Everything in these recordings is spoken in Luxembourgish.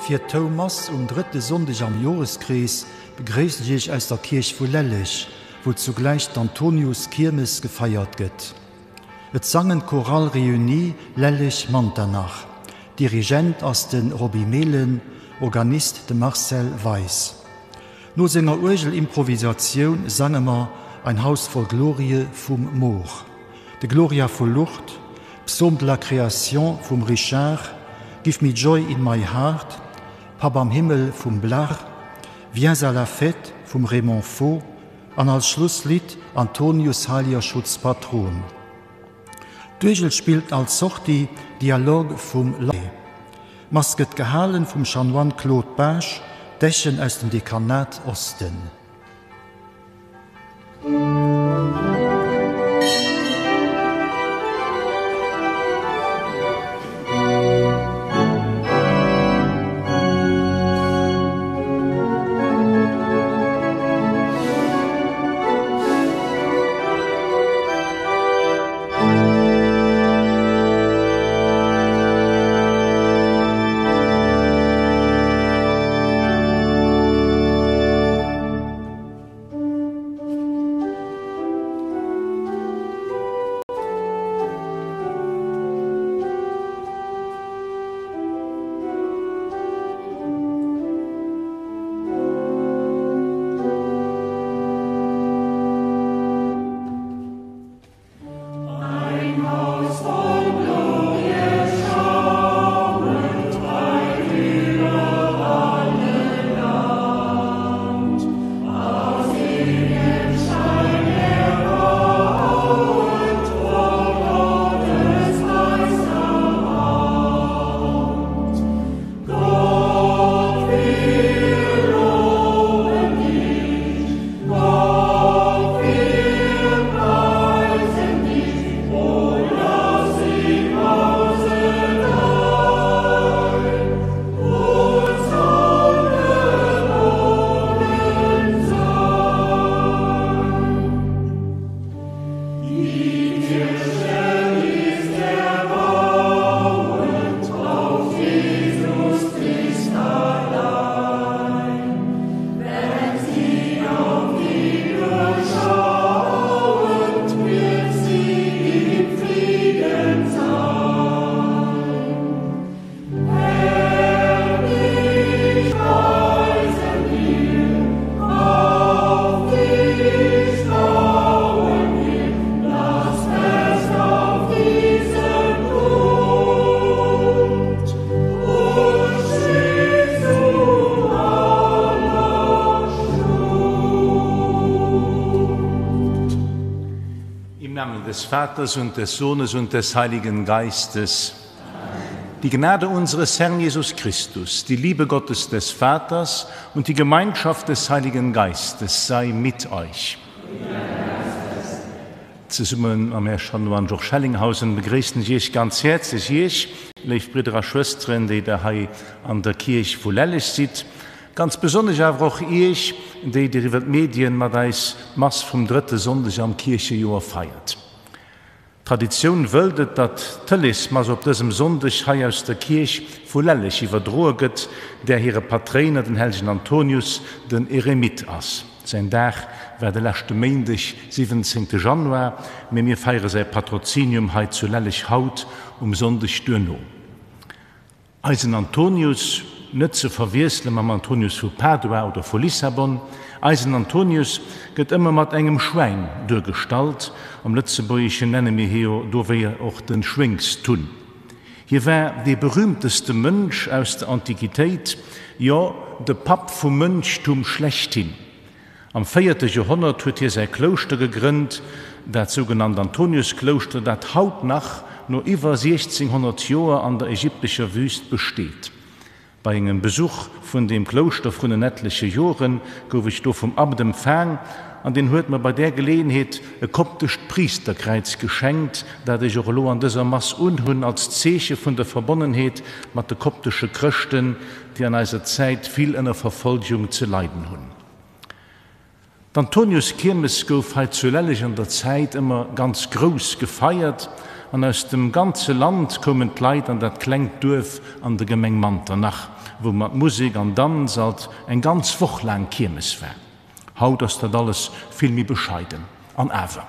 Fir d'Houmass um drëtte Sonndeg am Joreskrees begréissen ech Iech aus der Kierch vu Lelleg, wou zugläich d'Antonius-Kiermes gefeiert gëtt. Et sangen d'Chorale Réunie Lelleg-Manternach. Dirigent ass de Roby Mehlen, Organist de Marcel Weis. No senger Uergelimprovisatioun sange mer Ein Haus voll Glorie vum Mohr, de Gloria vu Lourdes, Psaume de la Création vum Richard, Give me joy in my heart, Papp am Himmel vum Blach, Viens à la fête vum Raymond Faux an als Schlusslidd Antonius heiliger Schutzpatron. D'Uergel spillt als Sortie Dialogue vum Lay. D'Mass gëtt gehalen vum Chanoine Claude Baasch, Dechen aus dem Dekanat Osten. Im Namen des Vaters und des Sohnes und des Heiligen Geistes. Die Gnade unseres Herrn Jesus Christus, die Liebe Gottes des Vaters und die Gemeinschaft des Heiligen Geistes sei mit euch. Zesumme mam Här Chanoine Georges Hellinghausen begréissen ech Iech ganz häerzlech, Iech, léif Bridder a Schwësteren, déi Der hei an der Kierch vu Lelleg sidd, ganz besonnesch awer och Iech, déi Dir iwwer d'Medien mat eis d'Mass vum drëtte Sonndeg am Kierchejoer feiert. D'Traditioun wëllt et, datt d'Tëleesmass op dësem Sonndeg hei aus der Kierch vu Lelleg iwwerdroe gëtt, där hire Patréiner den hellegen Antonius den Eremit ass. Säin Dag war de leschte Méindeg, 17 Januar, mee mir feiere säi Patrozinium hei zu Lelleg haut um Sonndeg duerno. Eisen Antonius, net ze verwiessele mam Antonius vu Padua oder vu Lissabon, eisen Antonius gëtt ëmmer mat engem Schwäin duergestallt, am Lëtzebuergeschen nenne mir hie jo dowéier och de Schwéngstunn. Hie war dee berühmteste Mönch aus der Antiquitéit, jo de Papp vum Mönchtum schlechthin. Am véierte Joerhonnert huet hie säi Klouschter gegrënnt, dat sougenannt Antoniusklouschter, dat haut nach, no iwwer 1600 Joer, an der ägyptescher Wüst besteet. Bei engem Besuch vun deem Klouschter vrun en etleche Jore gouf ech do vum Abt empfaang an deen huet mer bei där Geleeënheet e koptescht Priisterkräiz geschenkt, dat ech och elo an dëser Mass unhunn als Zeeche vun der Verbonnenheet mat de koptesche Chrëschten, déi an eiser Zäit vill ënner Verfolgung ze leiden hunn. D'Antoniuskiermes gouf hei zu Lelleg an der Zäit ëmmer ganz grouss gefeiert an aus dem ganze Land koumen d'Leit an dat klengt Duerf an der Gemeng Manternach, wou mat Musek an Danz alt eng ganz Woch laang Kiermes war. Haut ass dat alles vill méi bescheiden. An awer.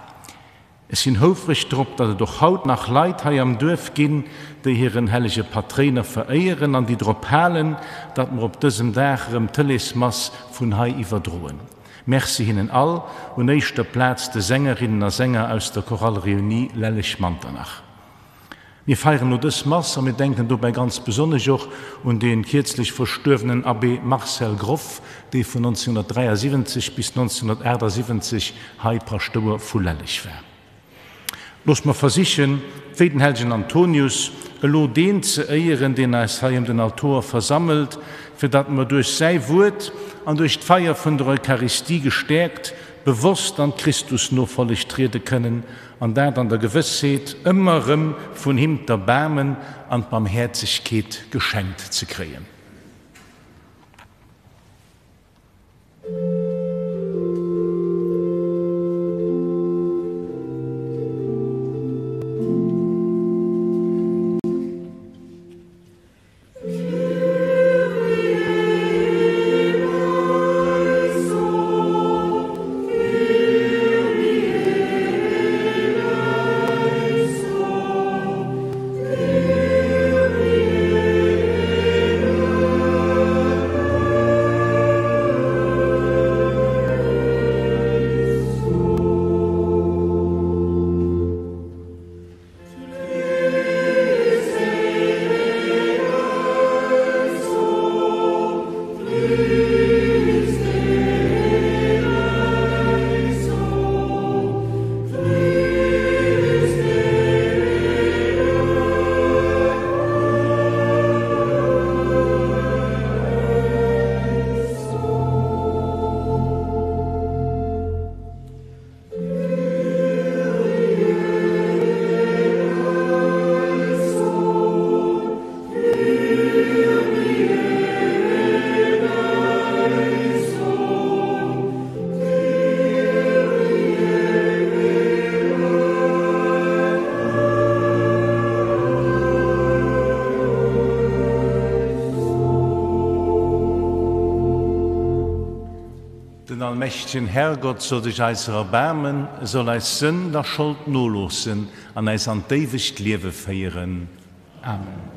Ech sinn houfreg drop, datt et och haut nach Leit hei am Duerf ginn, déi hiren hellege Patréiner veréieren an déi drop halen, datt mer op dësem Dag erëm d'Tëleesmass vun hei iwwerdroen. Merci hinnen all, un éischter Plaz de Sängerinnen a Sänger aus der Chorale Réunie Lelleg-Manternach. Mir feieren elo dës Mass a mir denken dobäi ganz besonnesch och un dee kierzlech verstuerwenen Abbé Marcel Groff, dee vun 1973 bis 1978 hei Paschtouer vu Lelleg war. Loosst mer versichen, wéi den hellegen Antonius, elo deen ze éieren, deen eis hei ëm den Altoer versammelt, fir datt mer duerch säi Wuert an duerch d'Feier vun der Eucharistie gestäerkt, bewosst an d'Christusnofolleg triede kënnen An dat an der Gewëssheet, ëmmer erëm vun him d'Erbaarmen an d'Barmhäerzegkeet geschenkt ze kréien. Den allmächtegen Herrgott soll sech eiser erbaarmen, e soll eis Sënd a Schold noloossen an äis an d'éiwegt Liewe féieren. Amen.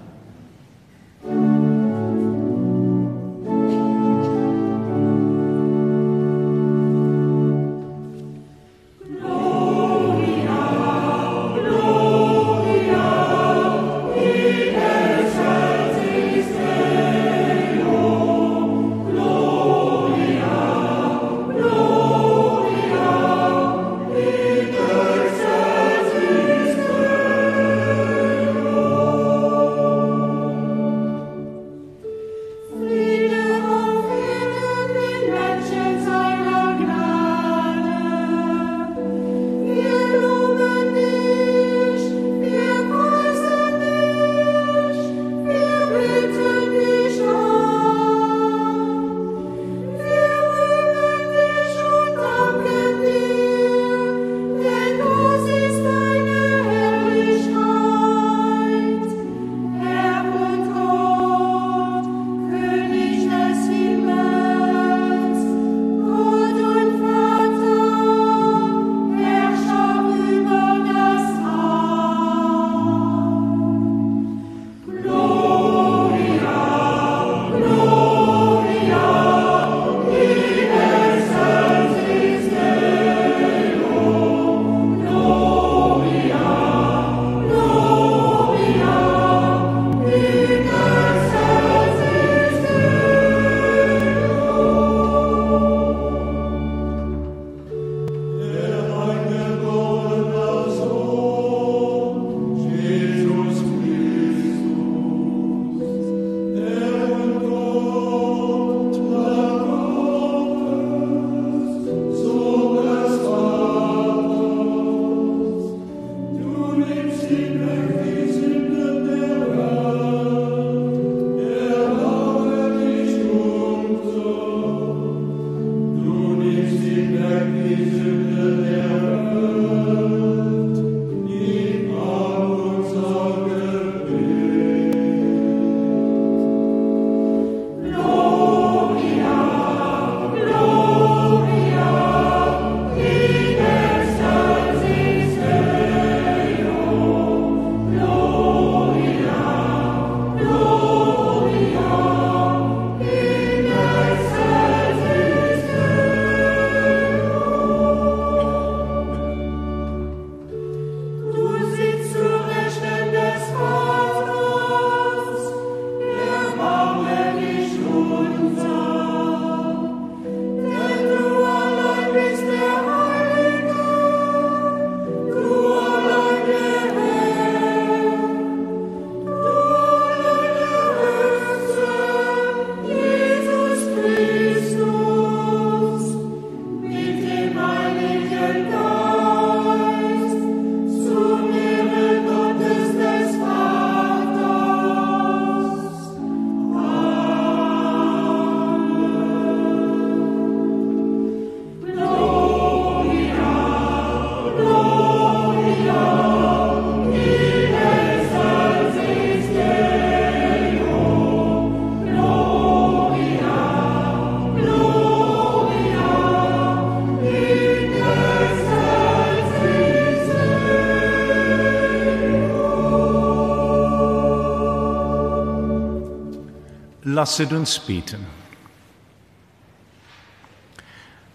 Lasset uns beten.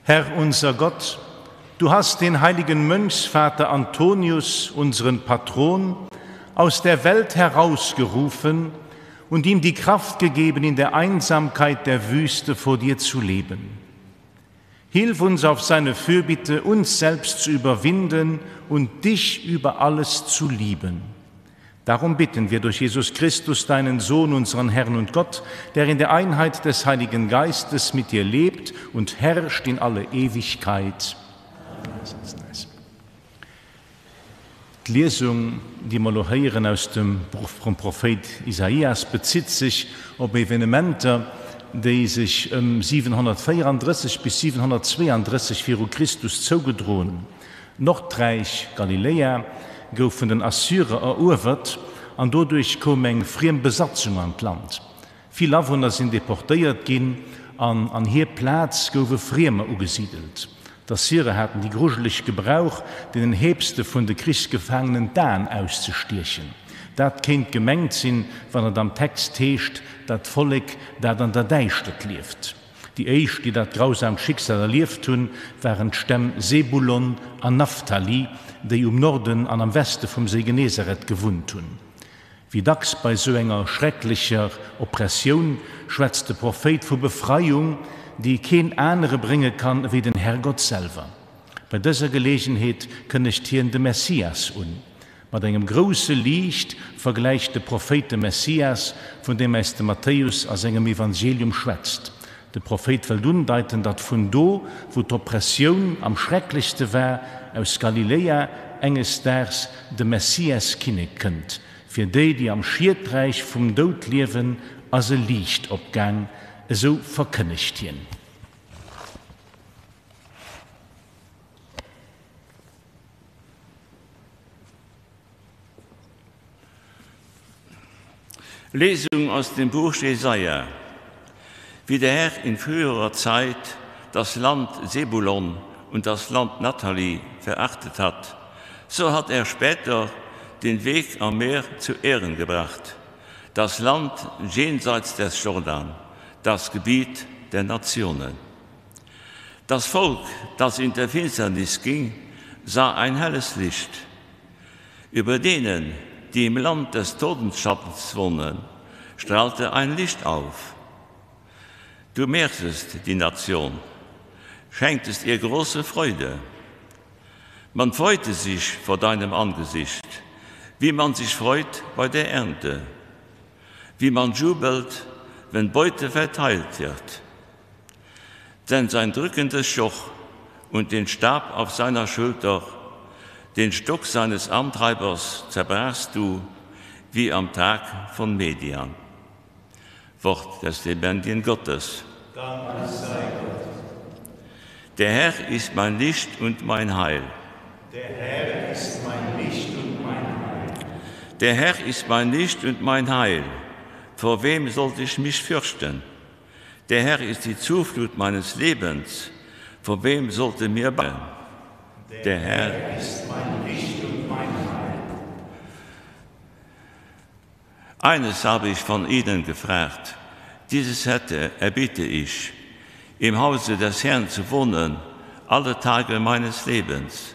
Herr unser Gott, du hast den heiligen Mönchsvater Antonius, unseren Patron, aus der Welt herausgerufen und ihm die Kraft gegeben, in der Einsamkeit der Wüste vor dir zu leben. Hilf uns auf seine Fürbitte, uns selbst zu überwinden und dich über alles zu lieben. Darum bitten wir durch Jesus Christus, deinen Sohn, unseren Herrn und Gott, der in der Einheit des Heiligen Geistes mit dir lebt und herrscht in alle Ewigkeit. D'Liesung, déi mer elo héieren aus dem Buch vum Prophéit Isaias, bezitt sech op Evenementer, déi sech ëm 734 bis 732 viru Christus zougedroen hunn. D'Nordräich Galiléa gouf vun den Assyrer eruewert an doduerch koum eng friem Besatzung an d'Land. Vill Awunner sinn deportéiert ginn an an hir Plaz gouwe Friemer ugesidelt. D'Assyrer haten déi grujeleg Gebrauch, deenen Heepste vun de Krichsgefaangenen d'Aen auszestiechen. Dat kéint gemengt sinn, wann et am Text heescht, dat Vollek, dat an der Däischtert lieft. Déi éischt, déi dat grausamt Schicksal erlieft hunn, waren d'Stämm Sebulon an Naphtali, déi um Norden an am Weste vum Séi Genesaret gewunnt hunn. Wéi dacks bei sou enger schrecklecher Oppressioun schwätzt de Prophéit vu Befreiung, déi keen anere brénge kann ewéi den Herrgott selwer. Bei dëser Geleegenheet kënnegt hien de Messias un. Mat engem grousse Liicht vergläicht de Prophéit de Messias, vun deem äis de Matthäus a sengem Evangelium schwätzt. De Prophéit wëllt undeiten, datt vun do, wou d'Oppressioun am schrecklechste war, aus Galiléa, enges Daags de Messias-Kinnek kënnt. Fir déi, déi am Schieträich vum Doud liewen, ass e Liicht opgaang, esou verkënnegt hien. Lesung aus dem Buch Jesaja. Wie der Herr in früherer Zeit das Land Sebulon und das Land Nathalie verachtet hat, so hat er später den Weg am Meer zu Ehren gebracht, das Land jenseits des Jordan, das Gebiet der Nationen. Das Volk, das in der Finsternis ging, sah ein helles Licht. Über denen, die im Land des Todenschattens wohnen, strahlte ein Licht auf. Du mehrtest die Nation, schenktest ihr große Freude. Man freute sich vor deinem Angesicht, wie man sich freut bei der Ernte, wie man jubelt, wenn Beute verteilt wird. Denn sein drückendes Joch und den Stab auf seiner Schulter, den Stock seines Antreibers zerbrachst du wie am Tag von Median. Wort des lebendigen Gottes. Dank sei Gott. Der Herr ist mein Licht und mein Heil. Der Herr ist mein Licht und mein Heil. Der Herr ist mein Licht und mein Heil. Vor wem sollte ich mich fürchten? Der Herr ist die Zuflut meines Lebens. Vor wem sollte mir bangen? Der Herr ist mein Licht und mein Heil. Eines habe ich von ihnen gefragt, dieses hätte, erbitte ich, im Hause des Herrn zu wohnen, alle Tage meines Lebens,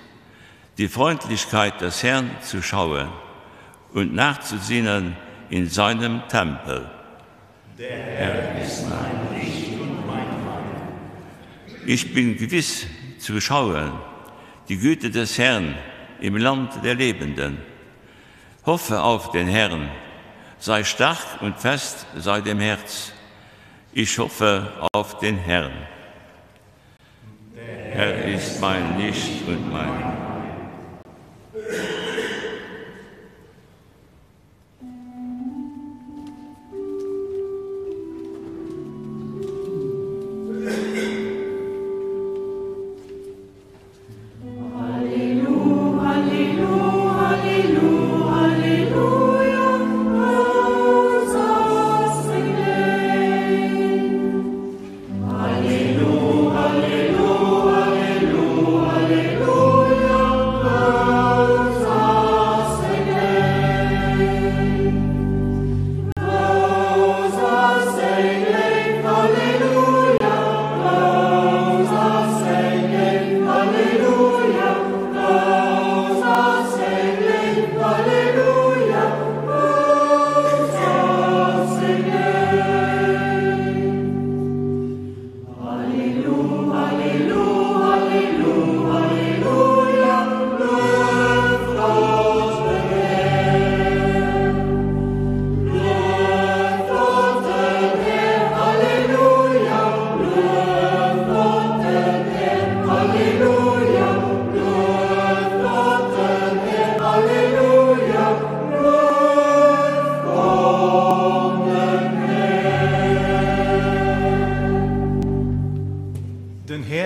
die Freundlichkeit des Herrn zu schauen und nachzusinnen in seinem Tempel. Der Herr ist mein Licht und mein Heil. Ich bin gewiss zu schauen, die Güte des Herrn im Land der Lebenden. Hoffe auf den Herrn, sei stark und fest sei dem Herz. Ich hoffe auf den Herrn. Der Herr ist mein Licht und mein Heil.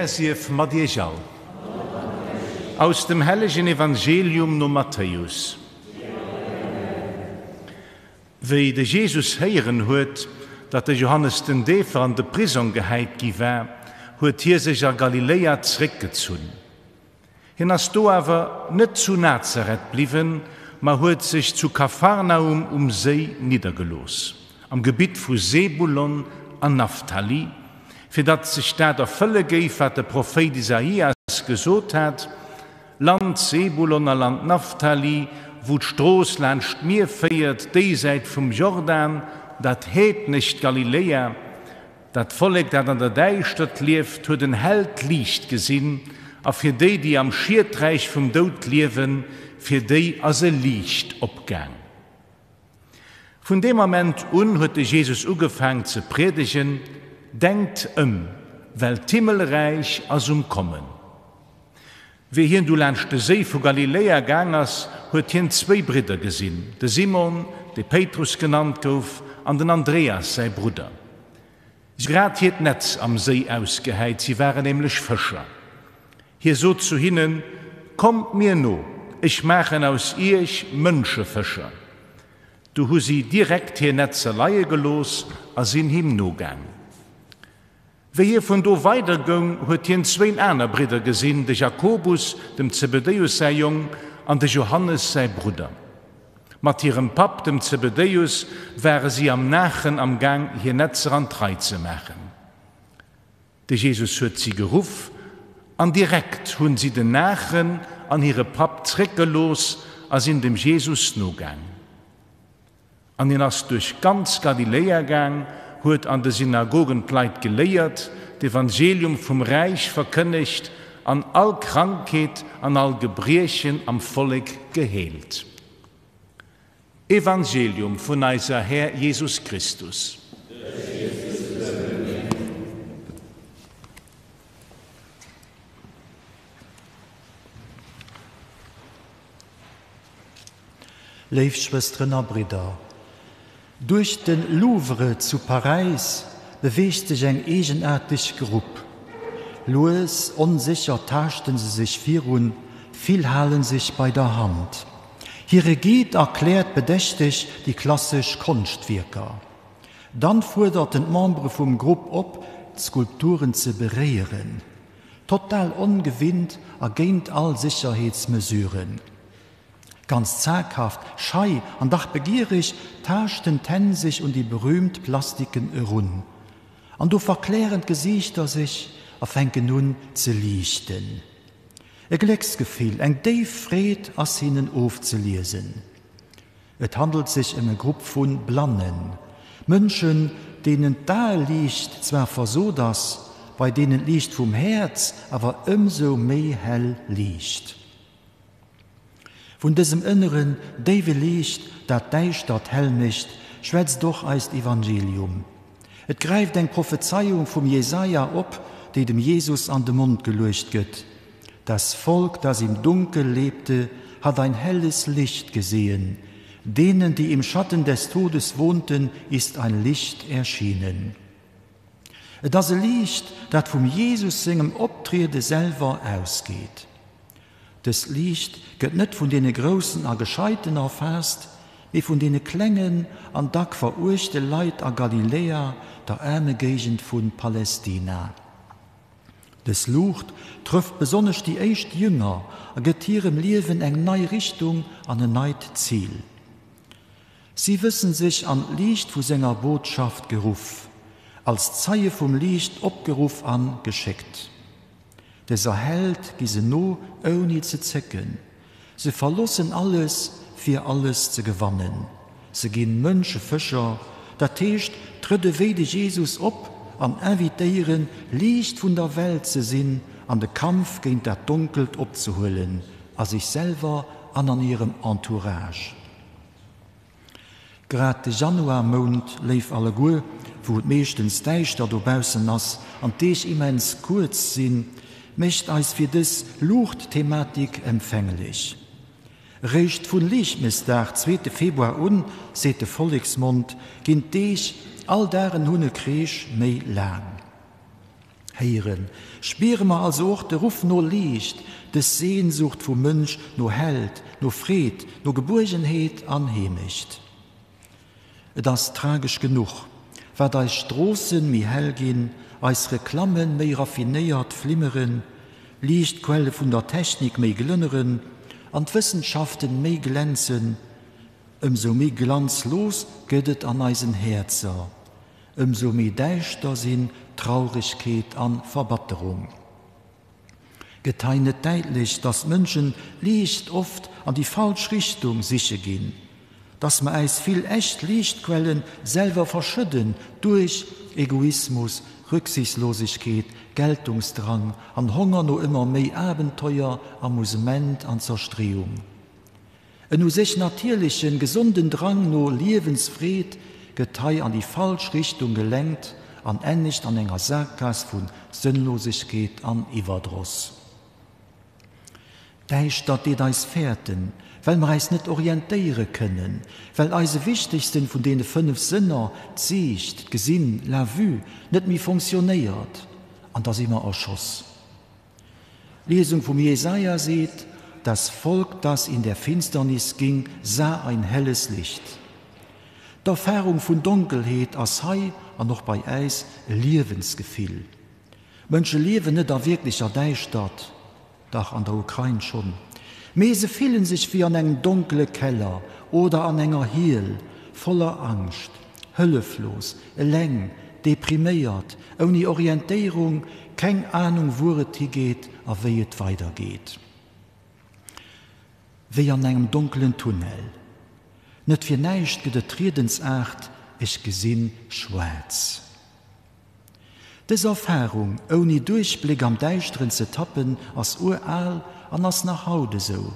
Här sief mat iech all. Aus dem hellegen Evangelium nom Matthäus. Wéi de Jesus héieren huet, datt de Johannes den Deefer an de Prisong gehäit gi war, huet hie sech a Galiléia zréckgezunn. Hien ass do awer net zu Nazareth bliwwen, ma huet sech zu Kapharnaum um Séi niddergelooss, am Gebitt vu Sebulon an Naphtali, fir datt sech dat erfëlle géif, wat de Prophéit Isaias gesot hat, Land Sebulon a Land Naphtali, wou d'Strooss laanscht d'Mier féiert, déisäit vum Jordan, dat heednescht Galiléa. Dat Vollek, dat an der Däischtert lieft, huet en hellt Liicht gesinn, a fir déi, déi am Schieträich vum Doud liewen, fir déi ass e Liicht opgaang. Vun deem Ament un huet de Jesus ugefaang ze priedegen, Denkt ëm, well d'Himmelräich ass um Kommen. Wéi hien du laanscht de Séi vu Galiléa gaang ass, huet hien zwéi Bridder gesinn, de Simon, dee Péitrus genannt gouf, an den Andreas, säi Brudder. Si hu grad hiert Netz am Séi ausgehäit, si waren nämlech Fëscher. Hie sot zu hinnen, Kommt mir no, ech maachen aus iech Mënschefëscher. Du hu si direkt hir Netzer leie gelooss a sinn him nogaang. Wéi hie vun do weidergoung, huet hien zwéin aner Bridder gesinn, de Jakobus, dem Zebedäus säi Jong, an de Johannes, säi Brudder. Mat hirem Papp, dem Zebedäus, ware si am Naachen am Gaang, hir Netzer an d'Rei ze maachen. De Jesus huet si geruff, an direkt hunn si den Naachen an hire Papp zréckgelooss a sinn dem Jesus nogaang. An hien ass duerch ganz Galiléia gaang, huet an de Synagogen d'Leit geléiert, d'Evangelium vum Räich verkënnegt an all Krankheet an all Gebriechen am Vollek geheelt. Evangelium vun eiser Här Jesus Christus. Léif Schwësteren a Bridder, duerch de Louvre zu Paräis beweegt sech eng eegenaarteg Grupp. Lues, onsécher taaschten se sech virun, vill hale sech bei der Hand. Hire Guide erkläert bedächteg déi klassesch Konschtwierker. Dann fuerdert en d'Membere vum Grupp op, d'Skulpturen ze beréieren. Total ongewinnt a géint all Sécherheetsmesuren. Ganz zaghaft, schei an dach begiereg taaschten d'Hänn sech un déi berühmt Plastiken erun. An do verklären d'Gesiichter sech a fänken un ze liichten. E Glécksgefill, eng déif Freed ass hinnen ofzeliesen. Et handelt sech ëm e Grupp vu Blannen, Mënschen, deenen d'Aeliicht zwar versot ass, bei deenen d'Liicht vum Häerz awer ëmsou méi hell liicht. Vun dësem ënneren, déiwe Liicht, dat d'Däischtert hell mécht, schwätzt och eist Evangelium. Et gräift eng Prophezeiung vum Jesaja op, déi dem Jesus an de Mond geluecht gëtt, Das Volk, das im Dunkel lebte, hat ein helles Licht gesehen, denen, die im Schatten des Todes wohnten, ist ein Licht erschienen. Et ass e Liicht, dat vum Jesus sengem Optriede selwer ausgeet. Dëst Liicht gëtt net vun deene Groussen a Gescheiten erfaasst, mee vun deene klengen an dack veruechte Leit a Galiläa, der aarme Géigend vu Palästina. Dës Luucht trëfft besonnesch déi éischt Jünger a gëtt hirem Liewen eng nei Richtung an en neit Zil. Si wëssen sech an d'Liicht vu senger Botschaft geruff, als Zeie vum Liicht opgeruff an geschéckt. Dëser Held gi se no ouni ze zécken. Se verlossen alles, fir alles ze gewannen. Se ginn Mënschefëscher, dat heescht trëdde wéi de Jesus op an invitéieren, Liicht vun der Welt ze sinn an de Kampf géint dat Donkelt opzehuelen, a sech selwer an an hirem Entourage. Grad de Januarmount, léif alleguer, wou et meeschtens däischter dobaussen ass an d'Deeg immens kuerz sinn, mécht eis fir dës Luucht-Thematik empfänglech. Réischt vun Liichtmëssdag, zweete Februar un, seet de Volleksmond, ginn d'Deeg all Dag en Hunnekreesch méi laang. Héieren, spiere mer also och de Ruff no Liicht, dës Sehnsucht vum Mënsch no Hellt, no Freed, no Gebuergenheet an Heemecht. Et ass tragesch genuch, wat eis Stroossen méi hell ginn, eis Reklammen méi raffinéiert flimmeren, Liichtquelle vun der Technik méi glënneren an d'Wëssenschaften méi glänzen, ëmsou méi glanzlos gëtt et an eisen Häerzer. Ëmsou méi däischter sinn Trauregkeet an Verbatterung. Gëtt hei net däitlech, dass d'Mënschen Liicht oft an déi falsch Richtung siche ginn, dass mer äis vill echt Liichtquellen selwer verschëdden duerch Egoismus, Rücksichtslosegkeet, Geltungsdrang an Honger no ëmmer méi Abenteuer, Amusement an Zerstreeung? En u sech natierlechen, gesonden Drang no Liewensfreed gëtt hei an déi falsch Richtung gelenkt an ennegt an enger Saakgaass vu Sënnlosegkeet an Iwwerdross. D'Däischtert deet eis fäerten, well mer äis net orientéiere kënnen, well eise wichtegsten vun deene 5 Sënner, d'Siicht, d'Gesinn, la vue, net méi fonctionnéiert an da si mer erschoss. Lesung vum Jesaja seet, Das Volk, das in der Finsternis ging, sah ein helles Licht. D'Erfarung vun Donkelheet ass hei an och bei äis e Liewensgefill. Mënsche liewen net a wierklecher Däischtert, dach an der Ukrain schonn, mee se fillen sech wéi an engem donkele Keller oder an enger Hiel, voller Angscht, hëlleflos, eleng, depriméiert, ouni Orientéierung, keng Anung wuer et higeet a wéi et weidergeet. Wéi an engem donkelen Tunnel. Net fir näischt gëtt et d'Riedensaart Ech gesinn schwaarz. Dës Erfarung, ouni Duerchbléck am Däischteren ze tappen, ass ural an ass nach haut esou.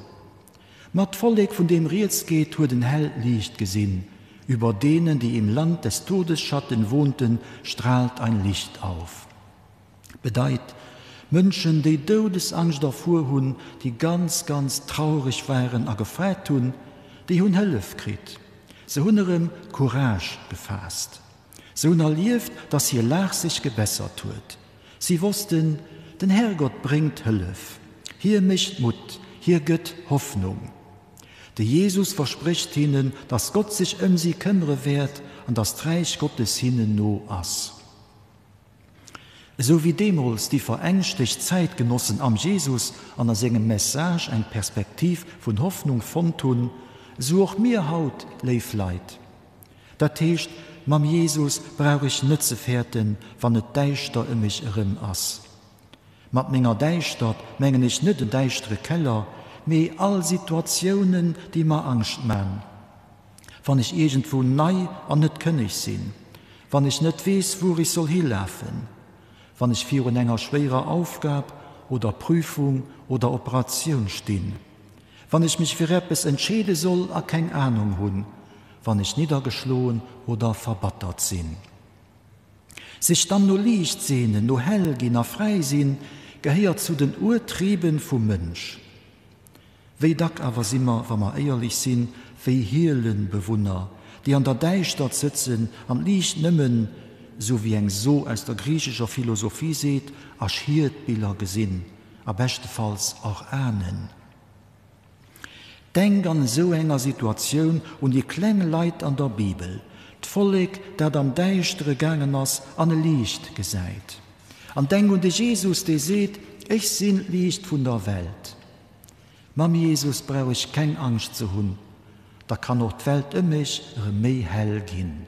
Ma d'Vollek, vun deem rieds geet, huet en hellt Liicht gesinn, über denen, die im Land des Todesschatten wohnten, strahlt ein Licht auf. Bedeit, Mënschen, déi Doudesangscht erfuer hunn, déi ganz, ganz traureg waren a gefaart hunn, déi hunn Hëllef kritt. Se hunn erëm Courage gefaasst. Se hunn erlieft, dass hir Lag sech gebessert huet. Si wossten, Den Herrgott bréngt Hëllef. Hie mécht Mutt, hie gëtt Hoffnung. De Jesus versprécht hinnen, dass Gott sech ëm si këmmere wäert an dass d'Räich Gottes hinnen no ass. Esou wéi deemools déi verängschtegt Zäitgenossen am Jesus an a sengem Message eng Perspektiv vun Hoffnung fonnt hunn, esou och mir haut, léif Leit. Dat heescht, mam Jesus brauch ech net ze fäerten, wann et däischter ëm mech erëm ass. Mat menger Däischtert mengen ech net en däischtere Keller, mee all Situatiounen, déi mer Angscht man. Wann ech iergendwou nei an net kënneg sinn, wann ech net weess, wuer ech soll hilafen, wann ech virun enger schwéierer Aufgab oder Prüfung oder Operatioun stinn, wann ech mech fir eppes entscheede soll a keng Anung hunn, wann ech niddergeschloen oder verbattert sinn. Sech dann no Liicht sehnen, no hell ginn a fräi sinn, gehéiert zu den Urtrieben vum Mënsch. Wéi dack awer si mer, wa mer éierlech sinn, wéi Hielenbewunner, déi an der Däischtert sëtzen an d'Liicht nëmmen, esou wéi eng So aus der griichescher Philosophie seet, a Schietbiller gesinn, a beschtefalls erahnen. Denk an esou enger Situatioun un déi kleng Leit an der Bibel, d'Vollek, dat am Däischtere gaangen ass an e Liicht gesäit. An denk un de Jesus, dee seet, Ech sinn d'Liicht vun der Welt. Mam Jesus brauch ech keng Angscht ze hunn, da kann och d'Welt ëm mech erëm méi hell ginn.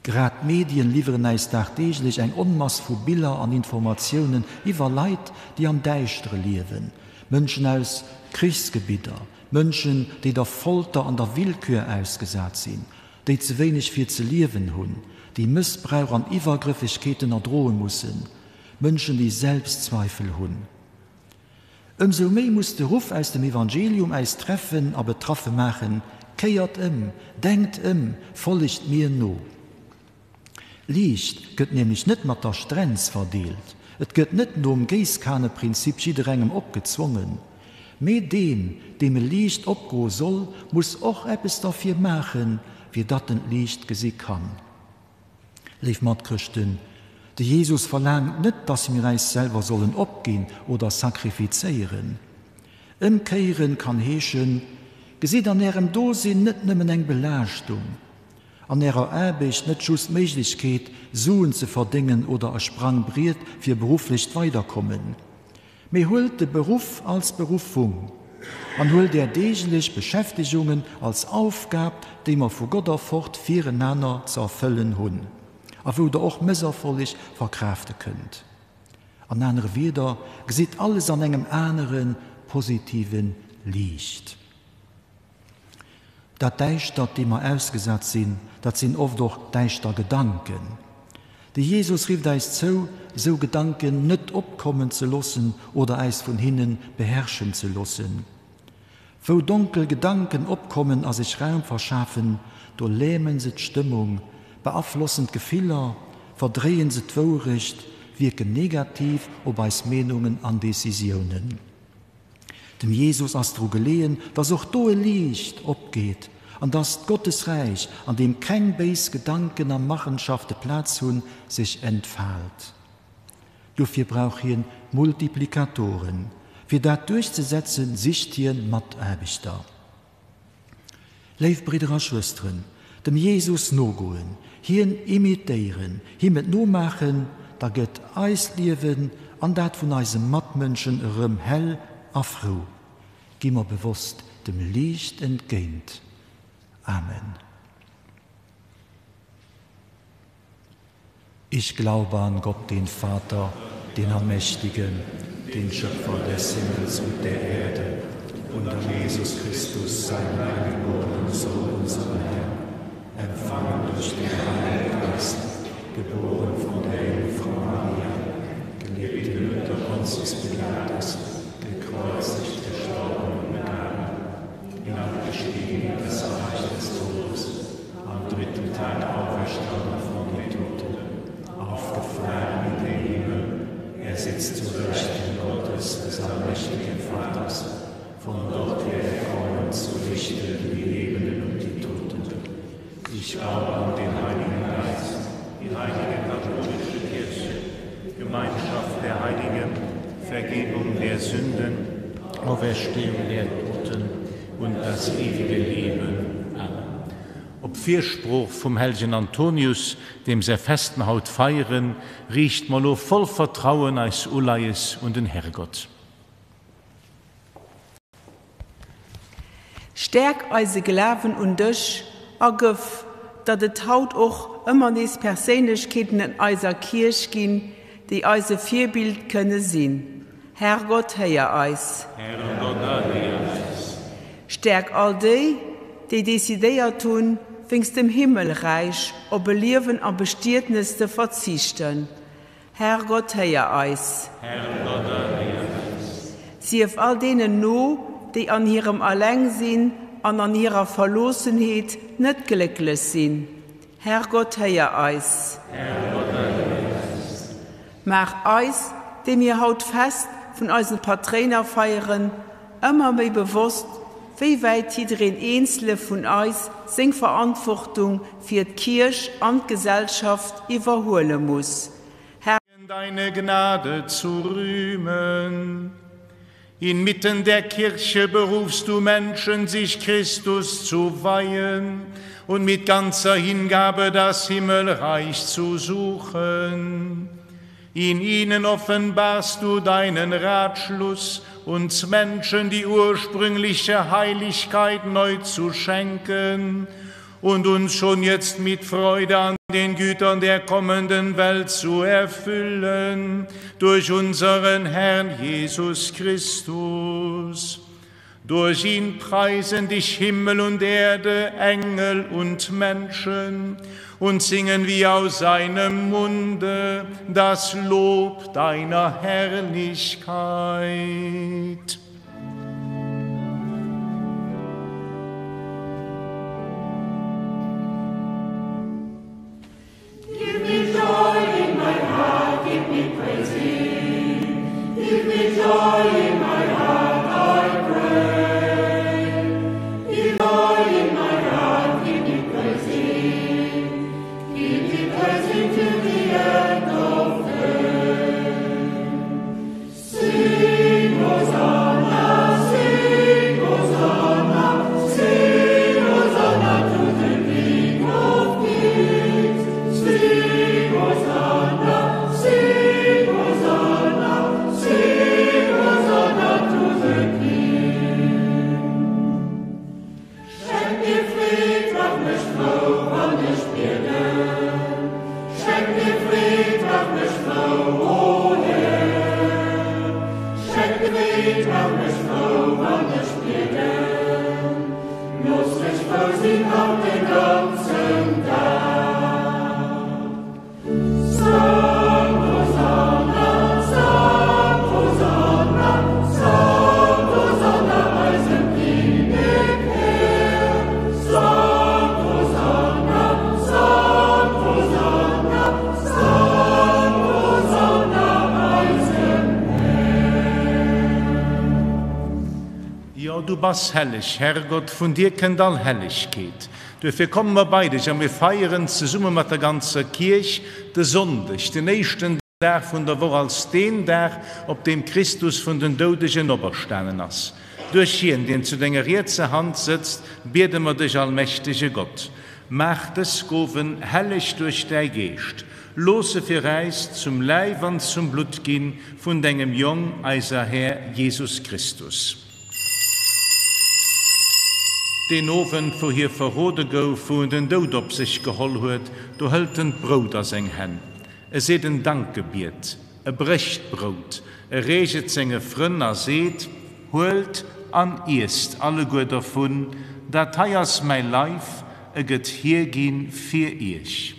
Grad d'Medien liwweren äis dagdeeglech eng Onmass vu Biller an Informatiounen iwwer Leit, déi am Däischtere liewen, Mënschen aus Krichsgebidder, Mënschen, déi der Folter an der Willkür ausgesat sinn, déi ze wéineg fir ze liewen hunn, déi Mëssbrauch an Iwwergrëffegkeeten erdroe mussen, Mënschen, déi Selbstzweifel hunn. Ëmsou méi muss de Ruff aus dem Evangelium äis treffen a betraffe maachen, Kéiert ëm, denkt ëm, follegt mir no! Liicht gëtt nämlech net mat der Strenz verdeelt, et gëtt net nom Géisskaneprinzip jidderengem opgezwongen, mee deen, deem e Liicht opgoe soll, muss och eppes derfir maachen, fir datt en d'Liicht gesi kann. Léif Matchrëschten, De Jesus verlaangt net, dass mir äis selwer sollen opginn oder sacrifizéieren. Ëmkéieren kann heeschen, Gesitt an ärem Dosinn net nëmmen eng Belaaschtung, an ärer Aarbecht net just d'Méiglechkeet, Suen ze verdéngen oder e Sprangbriet fir berufflecht Weiderkommen, mee huelt de Beruff als Beruffung an huelt är deeglech Beschäftegungen als Aufgab, déi mer vu Gott erfort firenaner ze erfëllen hunn a wou der och Mësserfolleg verkraafte kënnt. An anere Wierder, gesitt alles an engem anere positive Liicht. Dat Däischtert, deem mer ausgesat sinn, dat sinn oft och däischter Gedanken. De Jesus rifft äis zou, esou Gedanken net opkommen ze loossen oder äis vun hinne beherrschen ze loossen. Wou donkel Gedanken opkommen a sech Raum verschafen, do lämen se d'Stëmmung, beaflossen d'Gefiller, verdréien se d'Wourecht, wierken negativ op eis Meenungen an Decisiounen. Dem Jesus ass dru geleeën, dass och do e Liicht opgeet an dass d'Gottesräich, an deem keng béis Gedanken a Machenschafte Plaz hunn, sech entfaalt. Dofir brauch hien Multiplikatoren. Fir dat duerchzesetzen, sicht hien Mataarbechter. Léif Bridder a Schwësteren, dem Jesus nogoen, hien imitéieren, him et nomaachen, da gëtt eist Liewen an dat vun eise Matmënschen erëm hell a frou. Gi mer bewosst dem Liicht entgéint. Amen. Ich glaube an Gott, den Vater, den Allmächtigen, den Schöpfer des Himmels und der Erde, und an Jesus Christus, seinen eingeborenen Sohn, unseren Herrn, empfangen durch den Heiligen Geist, geboren von der Jungfrau Maria, gelebt unter Pontius Pilatus, gekreuzigt, gestorben und begraben, hinabgestiegen in das Reich des Todes, am dritten Tag auferstanden von den Toten, aufgefahren in den Himmel, er sitzt zu Rechten Gottes, des allmächtigen Vaters, von dort wird er kommen zu richten die Lebenden und die Toten. Ich glaube an den Heiligen Geist, die heilige katholische Kirche, Gemeinschaft der Heiligen, Vergebung der Sünden, Auferstehung der Toten und das ewige Leben. Amen. Op Firsprooch vum hellegen Antonius, deem säi Fest mer haut feieren, riichte mer elo voll Vertrauen eis Uleies un den Herrgott. Stäerk eise Glawen un dech a gëff, datt et haut och ëmmer nees Perséinlechkeeten en eiser Kierch ginn, déi eis e Virbild kënne sinn. Herrgott, héier eis. Herrgott, erhéier eis. Stäerk all déi, déi decidéiert hunn, wéinst dem Himmelräich op e Liewen am Bestietnes ze verzichten. Herrgott, héier eis. Herrgott, erhéier eis. Sief all deenen no, déi an hirem Allengsinn an an hirer Verloossenheet net glécklech sinn. Herrgott, héier eis. Herrgott, erhéier eis. Maach eis, déi mir haut d'Fest vun eisen Patréiner feieren, ëmmer méi bewosst, wéi wäit jiddereen eenzele vun eis seng Verantwortung fir d'Kierch an d'Gesellschaft iwwerhuele muss. Här. Deine Gnade zu rühmen. Inmitten der Kirche berufst du Menschen, sich Christus zu weihen und mit ganzer Hingabe das Himmelreich zu suchen. In ihnen offenbarst du deinen Ratschluss, uns Menschen die ursprüngliche Heiligkeit neu zu schenken und uns schon jetzt mit Freude an den Gütern der kommenden Welt zu erfüllen, durch unseren Herrn Jesus Christus. Durch ihn preisen dich Himmel und Erde, Engel und Menschen und singen wir aus seinem Munde das Lob deiner Herrlichkeit. Give me joy in my heart, give me praising. Give me joy in my heart, I pray. Give joy in my heart, give me praising. Give me praising to the end of Gebet maach mech frou, wann ech bieden. Looss mech frou sinn haut den ganzen Dag. Sankt Hosanna, Sankt Hosanna, Sankt Hosanna eisem Kinnek Här. Sankt Hosanna, Sankt Hosanna, Sankt Hosanna eisem Här. Jo, du bass helleg, Herrgott, vun dir kënnt all Hellegkeet. Duerfir komme mer bei dech a mir feieren zesumme mat der ganzer Kierch de Sonndeg, den éischten Dag vun der Woch, als deen Dag, op deem Christus vun den Doudegen operstanen ass. Duerch hien, deen zu denger rietser Hand sëtzt, biede mer dech, allmächtege Gott, Maach dës Gowen helleg duerch däi Geescht, looss se fir äis zum Läif an zum Blutt ginn vun dengem Jong, eiser Här Jesus Christus. Deen Owend, wou hie verrode gouf, wou en den Doud op sech geholl huet, do hëlt en d'Brout a seng Hänn. E seet en Dankgebiet, e brécht d'Brout, e reecht et senge Frënn a seet, Huelt an iesst alleguer dervun, dat hei ass mäi Leif, e gëtt hierginn fir iech.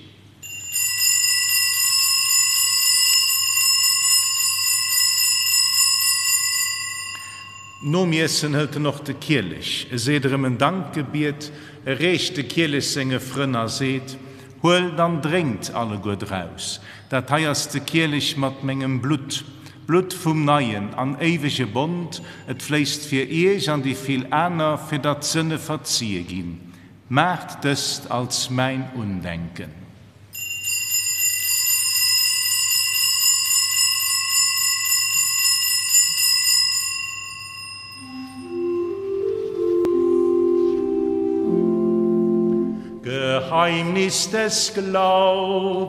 Nom Iessen hëlt en och de Kielech, e seet erëm en Dankgebiet, e reecht de Kielech senge Frënn a seet, Huelt an drénkt alleguer draus, dat hei ass de Kielech mat mengem Blutt, d'Blutt vum neien an éiwege Bond, et fléisst fir iech an déi vill aner, fir datt d'Sënne verzie ginn. Maacht dëst als mäin Undenken. Geheimnis des Glaubens.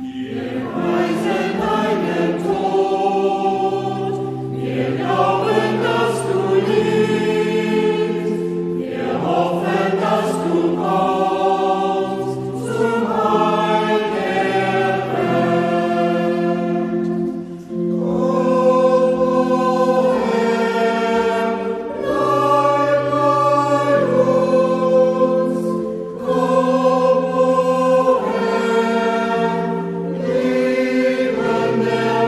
Wir preisen deinen Tod, wir glauben, dass du lebst, wir hoffen, dass du kommst zum Heil der Welt. Komm, o Herr, bleib bei uns,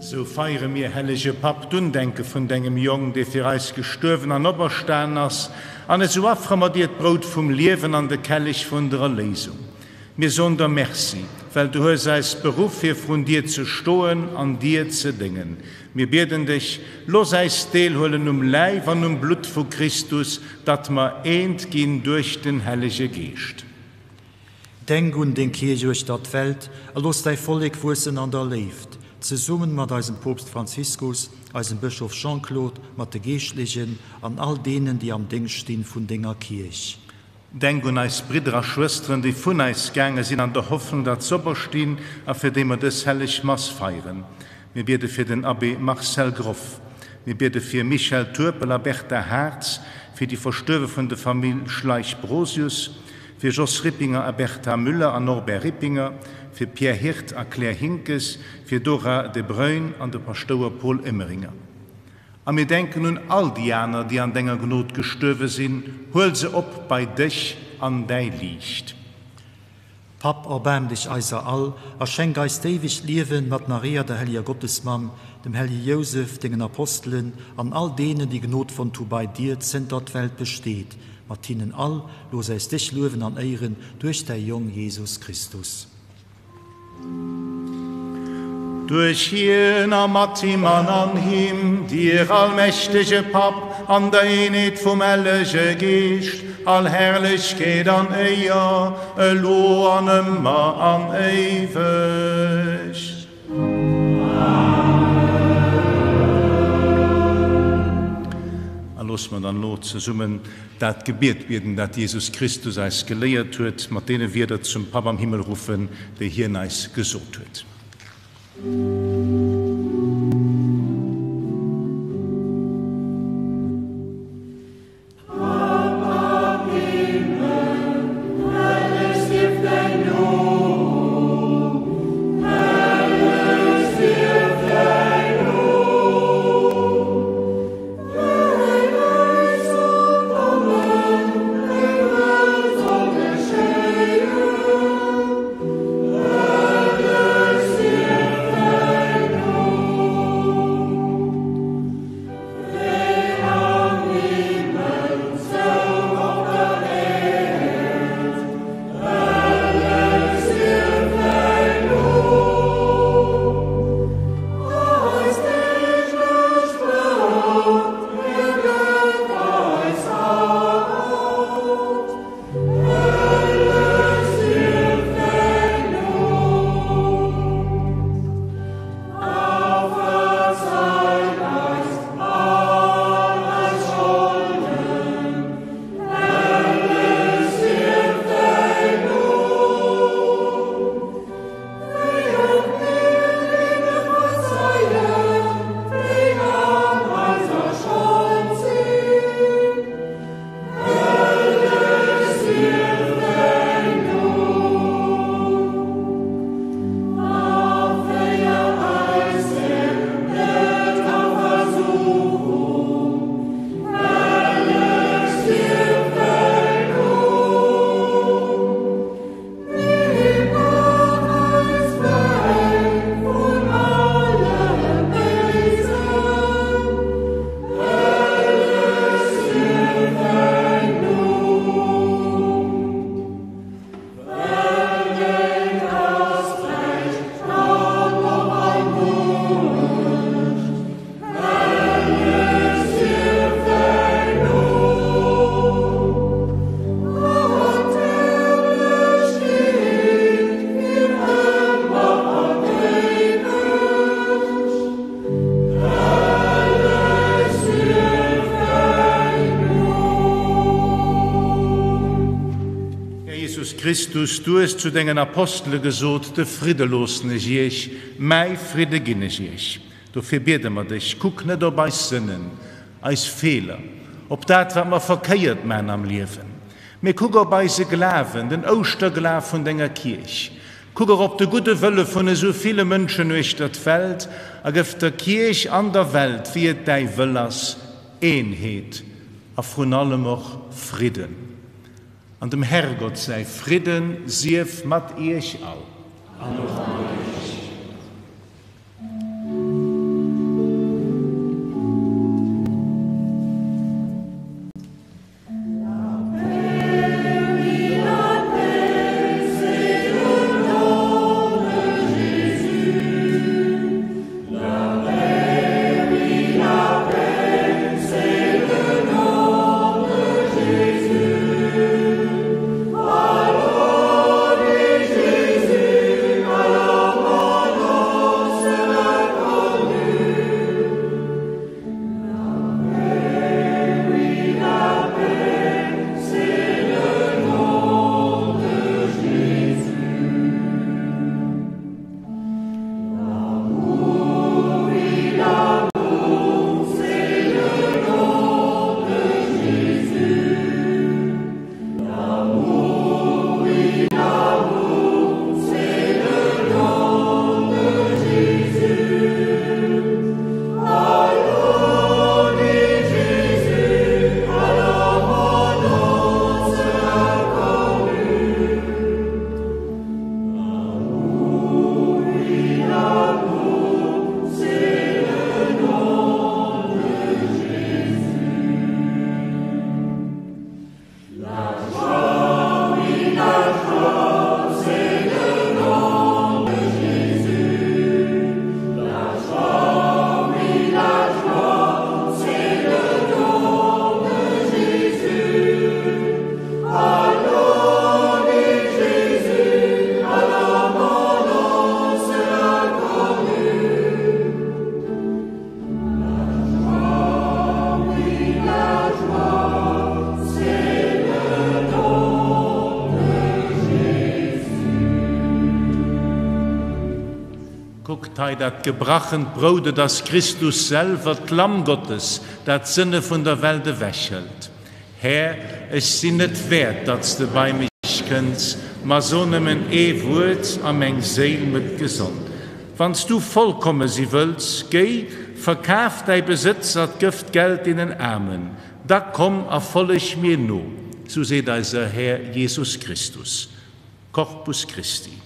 Sou feiere mir, hellege Papp, d'Undenke vun dengem Jong, dee fir eis gestuerwen an operstanen ass, an esou affere mer dir d'Brout vum Liewen an de Kelleg vun der Erléisung. Mir soen der Merci, well du hues eis beruff, fir vrun dir ze stoen an dir ze déngen. Mir bieden dech, looss äis deelhuelen um Läif an um Blutt vu Christus, datt mer eent ginn duerch den Hellege Geescht. Denk un deng Kierch uechter d'Welt a looss däi Vollek wuessen an der Léift, zesummen mat eisem Poopst Franziskus, eisem Bëschof Jean-Claude, mat de Geeschtlechen an all deenen, déi am Déngscht stinn vun denger Kierch. Denk un eis Bridder a Schwësteren, déi vun eis gaange sinn, an der Hoffnung, datt s'operstinn a fir déi mer dës helleg Mass feieren. Mir biede fir den Abbé Marcel Groff. Mir biede fir Michel Turpel a Bertha Hartz, fir déi Verstuerwe vun de Famill Schleich-Brosius, fir Jos Rippinger a Bertha Müller an Norbert Rippinger, fir Pierre Hirt a Claire Hinkes, fir Dora De Bruyn an de Paschtouer Paul Emeringer. A mir denken un all déi aner, déi an denger Gnod gestuerwe sinn, huel se op bei dech an däi Liicht. Papp, erbaarm dech eiser all a schenk eis d'éiwegt Liewen mat Maria, der helleger Gottesmamm, dem hellege Jousef, dengen Apostelen an all deenen, déi Gnod fonnt hu bei dir, zënter d'Welt besteet. Mat hinnen all looss äis dech luewen an éieren duerch däi Jong Jesus Christus. Duerch hien a mat him an an him, dir allmächtege Papp, an der Eenheet vum Hellege Geescht, all Herrlechkeet an Éier, elo an ëmmer an éiweg. A lo. Loosse mer dann elo zesummen dat Gebiet bieden, dat Jesus Christus eis geléiert huet, mat deene Wierder zum Papp am Himmel ruffen, déi hien eis gesot huet. Här Jesus Christus, du hues zu dengen Apostele gesot, De Fridde loossen ech iech, mäi Fridde ginn ech iech. Dofir biede mer dech, kuck net op eis Sënnen, eis Feeler, op dat, wat mer verkéiert man am Liewen, mee kuck op eise Glawen, den Ouschterglaf vun denger Kierch. Kuck och op de gudde Wëlle vun esou ville Mënschen uechter d'Welt a gëff der Kierch an der Welt, wéi et däi Wëll ass, Eenheet a vrun allem och Fridden. An dem Herrgott säi Fridden sief mat iech all. An och mat iech. Kuckt hei dat gebrachent Brout, et ass Christus selwer, d'Lamm Gottes, dat d'Sënne vun der Welt ewechhëlt. Här, ech sinn net wäert, datt s de bei mech kënns, ma so nëmmen ee Wuert, a meng Séil mëtt gesond. Wann s du vollkomme si wëlls, géi, verkaf däi Besëtz a gëff d'Geld deenen Aarmen, da komm a folleg mir no. Sou seet eiser Här Jesus Christus. Corpus Christi.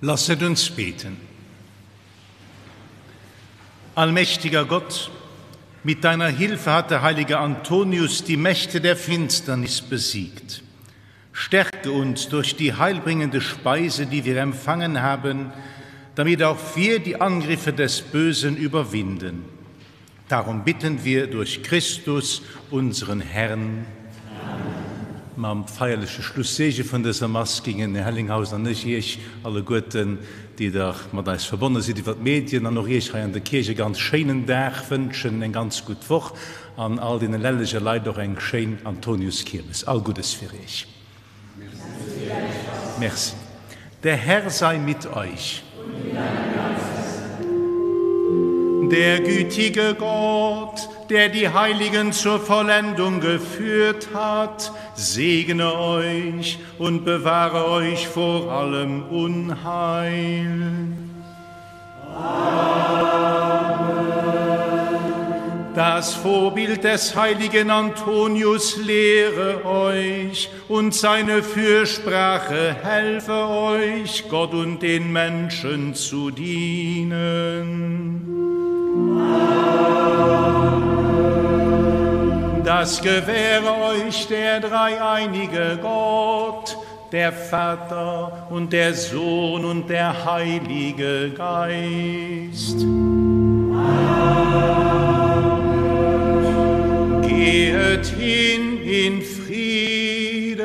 Lasset uns beten. Allmächtiger Gott, mit deiner Hilfe hat der heilige Antonius die Mächte der Finsternis besiegt. Stärke uns durch die heilbringende Speise, die wir empfangen haben, damit auch wir die Angriffe des Bösen überwinden. Darum bitten wir durch Christus, unseren Herrn. Mam feierleche Schlusseege vun dëser Mass gingen den Här Hellinghausen an ech Iech alleguerten, déi Der mat eis verbonne sidd iwwer d'Medien, an och Iech hei an der Kierch e ganz schéinen Dag wënschen, eng ganz gutt Woch an all deene Lelleger Leit och eng schéin Antoniuskiermes. All Guddes fir Iech. Merci. Der Herr sei mit euch. Der gütige Gott, der die Heiligen zur Vollendung geführt hat, segne euch und bewahre euch vor allem Unheil. Amen. Das Vorbild des heiligen Antonius lehre euch und seine Fürsprache helfe euch, Gott und den Menschen zu dienen. Amen. Das gewähre euch der dreieinige Gott, der Vater und der Sohn und der Heilige Geist. Amen. Gehet hin in Frieden.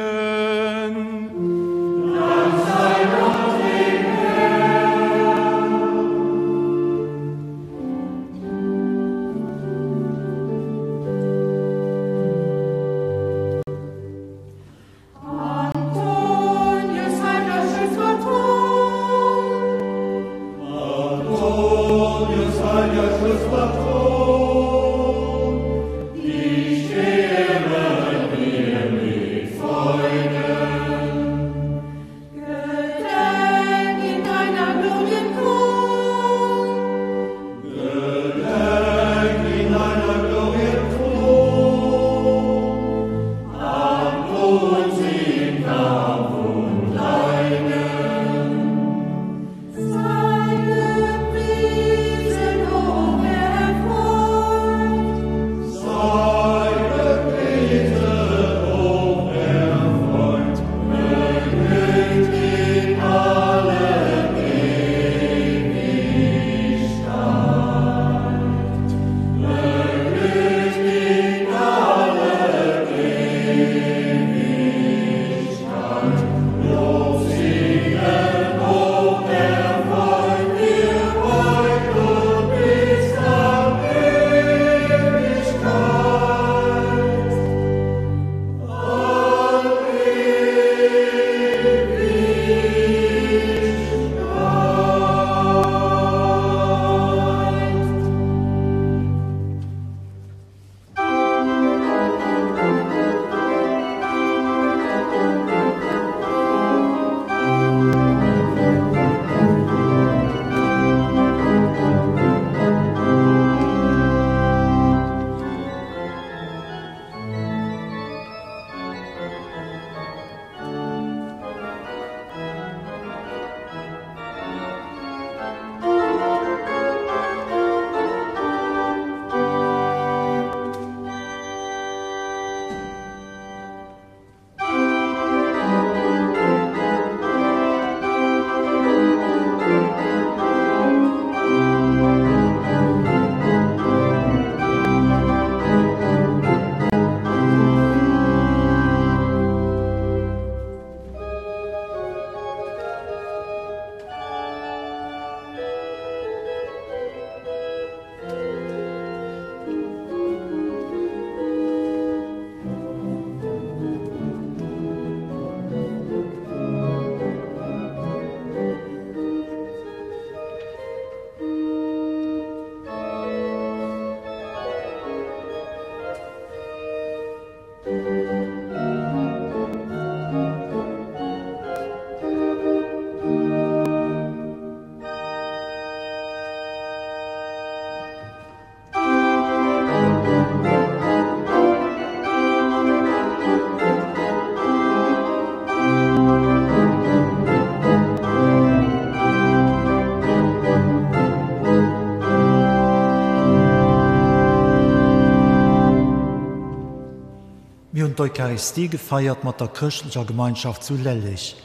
Dank sei Gott dem Herrn. Antonius, heiliger Schutzpatron. Antonius, heiliger Schutzpatron, dich ehren wir mit Freuden. Gedenk in deiner Glorien Kron. Gedenk in deiner Glorien Kron, an uns im Kampf und Leiden. Sei gepriesen, hocherfreut. Sei gepriesen, hocherfreut, beglückt in alle Ewigkeit. Beglückt in alle Ewigkeit. Lob singen, hocherfreut, wir heut und bis an Ewigkeit. An Ewigkeit. Mir hunn d'Eucharistie gefeiert mat der chrëschtlecher Gemeinschaft zu Lelleg.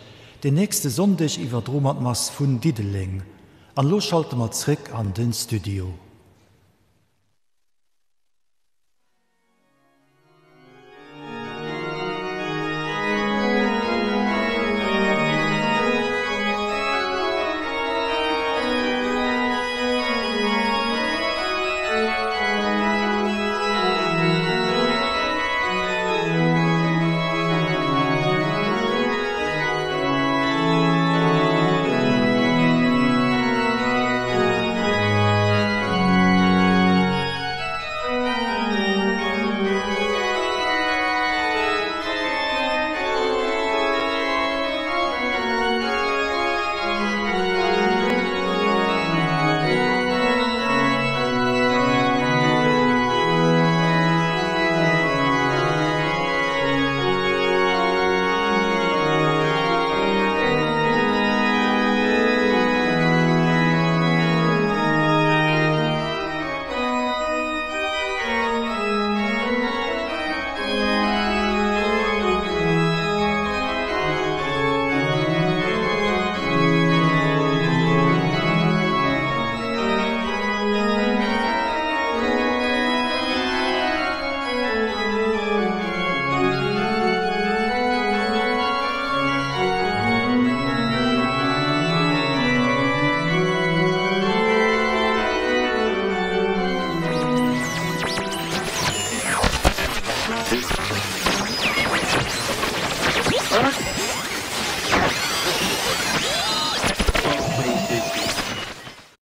Den nächste Sonndeg iwwerdroe mer d'Mass vun Diddeleng. An elo schalte mer zréck an den Studio.